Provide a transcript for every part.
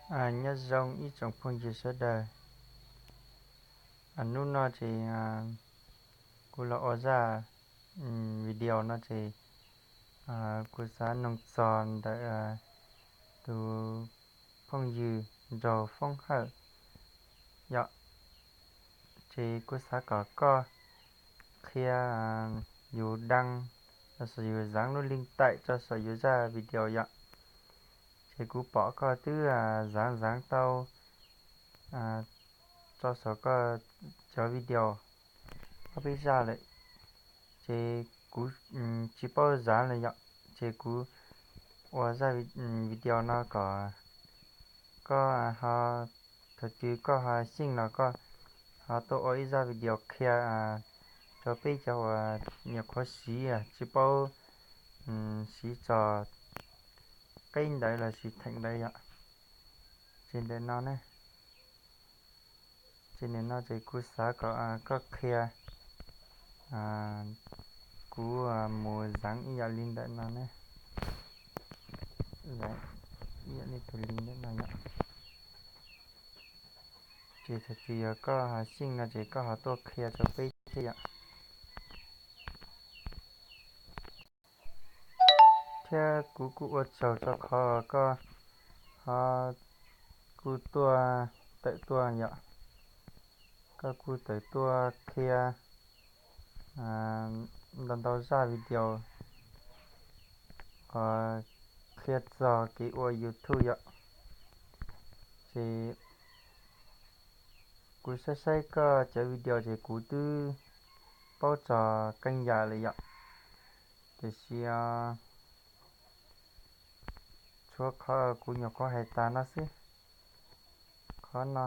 Nyob zoo ib tsoom phooj ywg sawv daws. Hnub no ces kuv los ua zaj video no ces kuv xav noog txog ntawm tus phooj ywg Nraug Foob Hawj yom. Ces kuv xav kom koj qhia yus daj los sis yus zaav lub link taim rau saum yus zaj video yom. Ces kuv pom koj twb zaav zaav tau rau saum koj cov video ob peb zaj lawm, ces kuv tsis paub zaav lawm yom. Ces kuv ua zaj video no kom koj ho, thaum twg koj ho xyeej los koj ho tuaj ua ib zaj video qhia rau peb cov uas nyuam qhuav siv tsis paub siv txog qeb ntawd los sis theem ntawd yom. Ces ntawm no ne, ces nim no ces kuv xav kom koj qhia kuv mus zaav ib yam li ntawm no ne, ib yam li tus li ntawm no yom. Ces thaum twg yog koj ho xyeej no ces koj ho tuaj qhia rau peb thiab yom. Thiab kuv kuj ua tsaug rau qhov koj ho kuj tuaj, tawm tuaj yom. Koj kuj tawm tuaj qhia ntau ntau zaj video qhia txog kev ua YouTube yom. Ces kuv saib saib koj cov video ces kuv twb paub txog qee yam lawm yom. Tiam sis tshuav qhov kuv nyuam qhuav hais tas no xwb. Qhov no,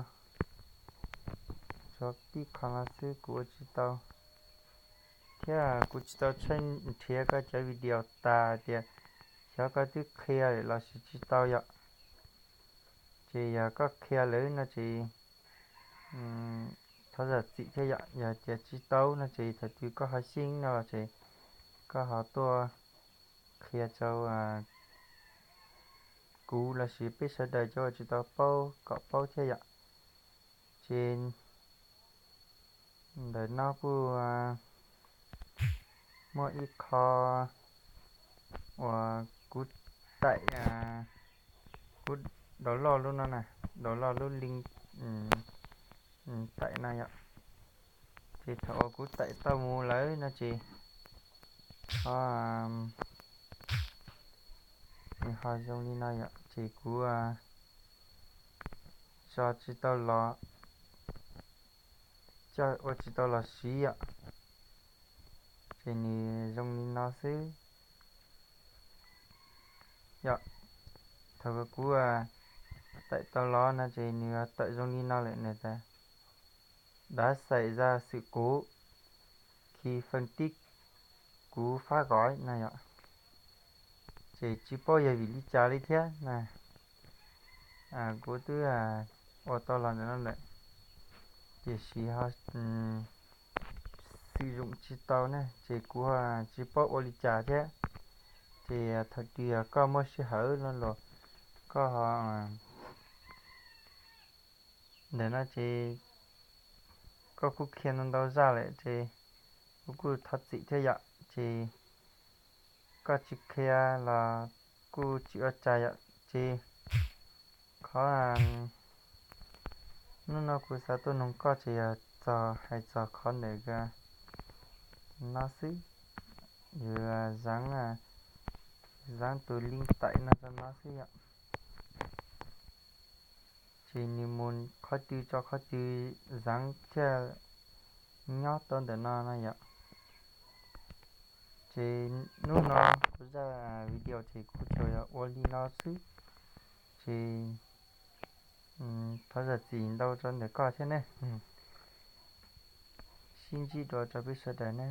tshuav tib qho no xwb kuv ua tsis tau, thiab kuv tsis tau tshaib nrhiav koj cov video tas tias xyov koj twb qhia lawm los sis tsis tau yom. Ces yog koj qhia lawm no ces thov zam txim thiab yom. Yog tias tsis tau no ces thaum twg koj ho xyeej no ces koj ho tuaj qhia rau kuv los sis peb sawv daws cov uas tsis tau paub kom paub thiab yom. Ces ntawm no kuj muaj ib qho uas kuv taim, kuv download lub no na, download lub link taim no yom. Ces thaum uas kuv taim tau mus lawm no ces ho, nws ho zoo li no yom. Ces kuv tso tsis tau los, coj ua tsis tau los siv yom. Ces nws zoo li no xwb yom. Thaum kuv taim tau los no ces nws tawm zoo li no lawm, nws tas: Đã xảy ra sự cố khi phân tích cú pháp gọi no yom. Ces tsis paub yog vim li cas li thiab na. Kuv twb ua tau los ntawm no lawm, tiam sis ho xwm zoom tsis tau ne, ces kuv tsis paub ua li cas thiab. Ces thaum twg yog koj muaj sij hawm los los koj ho, ntawm no ces koj kuj qhia ntau ntau zaj lawm ces kuv kuj thov txim thiab yom. Ces koj tsis qhia los kuj tsis ua cas yom. Ces qhov hnub no kuv xav tuaj noog koj ces yog txog, hais txog qhov ntawm no xwb. Yus zaav, zaav tus link taim no rau no xwb yom. Ces nws mus qhov twg tso qhov twg zaav thiaj nyob tau ntawm no no yom. Ces hnub no kuv zaj video ces kuv tsuas yog ua li no xwb. Ces thov zam txim ntau rau ntawm koj thiab ne. Sib ntsib dua rau peb sawv daws ne.